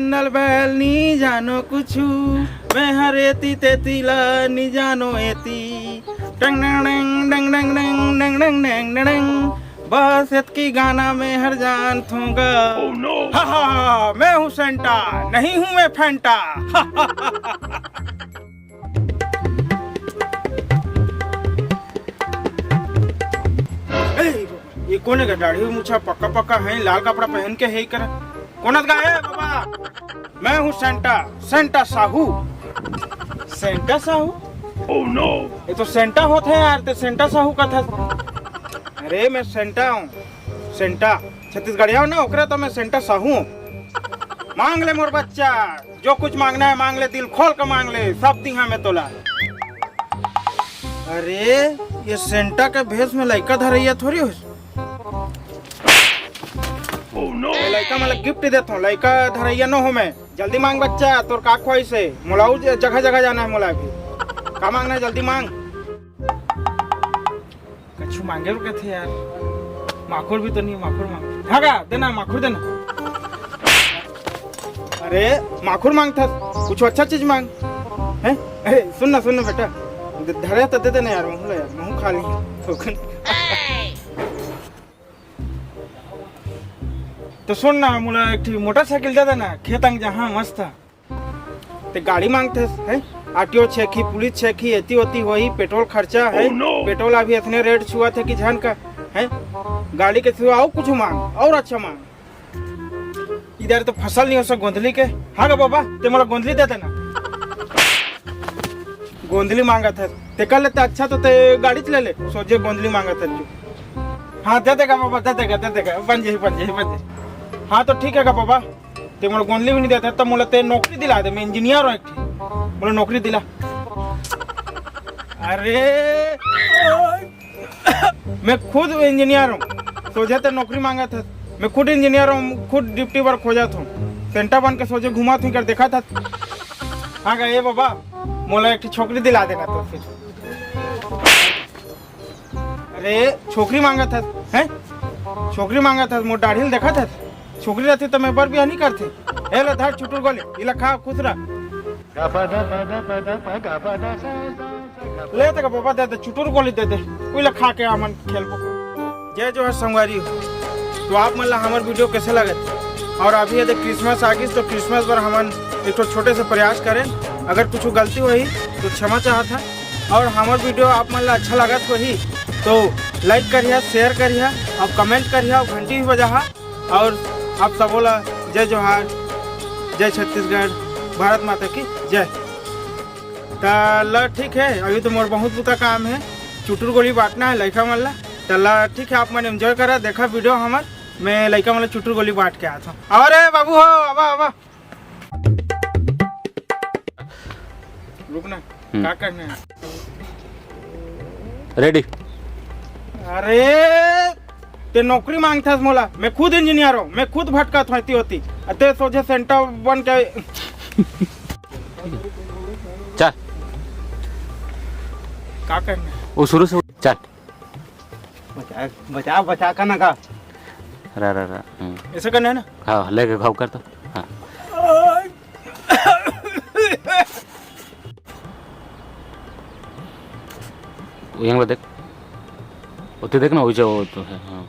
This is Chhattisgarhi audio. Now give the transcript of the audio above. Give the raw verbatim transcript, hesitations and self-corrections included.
नल बैल नी जानो कुछु, मैं हर एती तेती ला नी जानो एती। टंग डंग डंग, डंग डंग डंग, डंग डंग डंग डंग। बस इतकी गाना मैं हर जानथूंगा। Oh no! हा, हा, हा, मैं हूँ सेंटा, नहीं हूँ मैं फैंटा। ए, ये कोन हे गा? दाढ़ी मुछा पक्का पक्का है, लाल कपड़ा पहन के है कर। कोन हे गा? ए बाबा, मैं हूँ Santa, Santa Sahu. Santa Sahu? Oh no! ये तो सेंटा होत है यार, ते सेंटा साहू का था। अरे मैं सेंटा हूँ, सेंटा। छत्तीसगढ़िया हो ना, ओकरे तो मैं सेंटा साहू हूँ। मांग ले मोर बच्चा, जो कुछ मांगना है मांग ले, दिल खोल के मांग ले, सब दिहा मैं तोला। अरे, ये सेंटा के भेष में लइका धरैया थोड़ी हो। Oh no! ये लइका मन ला गिफ्ट देत हूँ, लइका धरैया नो हो मैं। जल्दी मांग बच्चा, तोर का ख्वाहिश है? मोला अउ ज-, जगह जगह जाना है मोला अभी। का मांगना है, जल्दी मांग। कछु मांगे बर कथे यार। माखुर भी तो नहीं, माखुर मांग। हाँ गा, देना, माखुर देना। अरे, माखुर मांगथस, कुछ अच्छा चीज मांग। हैं? अरे, सुन ना, सुन ना बेटा, ध-, धरे तो दे देना यार, महू ला यार, महू खा ली। तो सुन ना, मोला एक ठी मोटरसाइकिल दे देना, खेत अंग जहाँ मस्त। ते गाड़ी मांगथस, हैं? आरटीओ छेकी, पुलिस छेकी, एती ओती होही, पेट्रोल खर्चा है। Oh no! पेट्रोल अभी इतने रेट छुआ थे कि झन का, हैं? गाड़ी के सिवा अउ कुछ मांग, अउ अच्छा मांग। इधर तो फसल नहीं हो सक गोंधली के। हाँ गा बाबा, ते मोला गोंधली दे देना। गोंधली मांगत है, ते कर लेते अच्छा तो ते गाड़ी ले ले, सोझे गोंधली मांगत है तू। हाँ, दे देगा बाबा, दे देगा, दे देगा, बन जाही, बन जाही, बन जाही। हाँ, तो ठीक है गा बाबा, ते मोला गोंधली भी नहीं देता, तो मोला ते नौकरी दिला दे, मैं इंजीनियर हूँ एक ठी, मोला नौकरी दिला। अरे, मैं खुद इंजीनियर हूँ, सोझे ते नौकरी मांगत है। मैं खुद इंजीनियर हूँ, खुद ड्यूटी पर खोजत हूँ, सेंटा बन के सोझे घूमत हूँ, कर देखत है। हाँ गा, ए बाबा, मोला एक ठी छोकरी दिला देना तो फिर। अरे, छोकरी मांगत हस, हैं? छोकरी मांगत हस, मोर दाढ़ी ल देखत हस? छोकरी रहती तो मैं बर बियाह नहीं करते। ए ले धर चुटुर गोली, इला खा, खुश रह। ले तक बाबा दे दे, चुटुर गोली दे दे, उइला खा के हमन खेलबो। जय जोहार संगवारी हो। तो आप मन ला हमर वीडियो कैसे लगत? और अभी यदि क्रिसमस आ गिस तो क्रिसमस बर हमन एक ठो छोटे से प्रयास करें। अगर कुछ गलती होही तो क्षमा चाहत है। और हमर वीडियो आप मन ला अच्छा लगत होही तो लाइक करिहा, शेयर करिहा, और कमेंट करिहा, और घंटी भी बजाहा। और आप सबो ला जय जोहार, जय छत्तीसगढ़, भारत माता की जय। त ल ठीक है, अभी तो मोर बहुत बुता काम है, चुटुर गोली बांटना है लइका मन ला। त ल ठीक है, आप मन एंजॉय करा, देखा वीडियो हमर, मैं लइका मन ला चुटुर गोली बांट के आत हूँ। अरे बाबू हो, आवा, आवा। रुक ना, हम्म। का करना है? रेडी। अरे, ते नौकरी मांगथस मोला? मैं खुद इंजीनियर हूँ, मैं खुद भटकत हूँ एती ओती। अ ते सोझे सेंटा बन के चल। का करना है? वो शुरू से चल। बचा, बचा, बचा का ना का? रा, रा, रा। हम्म। ऐसे करना है ना? हाँ, लेके घाव कर तो। हाँ। वो यहाँ पे देख। उते देख ना, वो जो वो तो है, हाँ।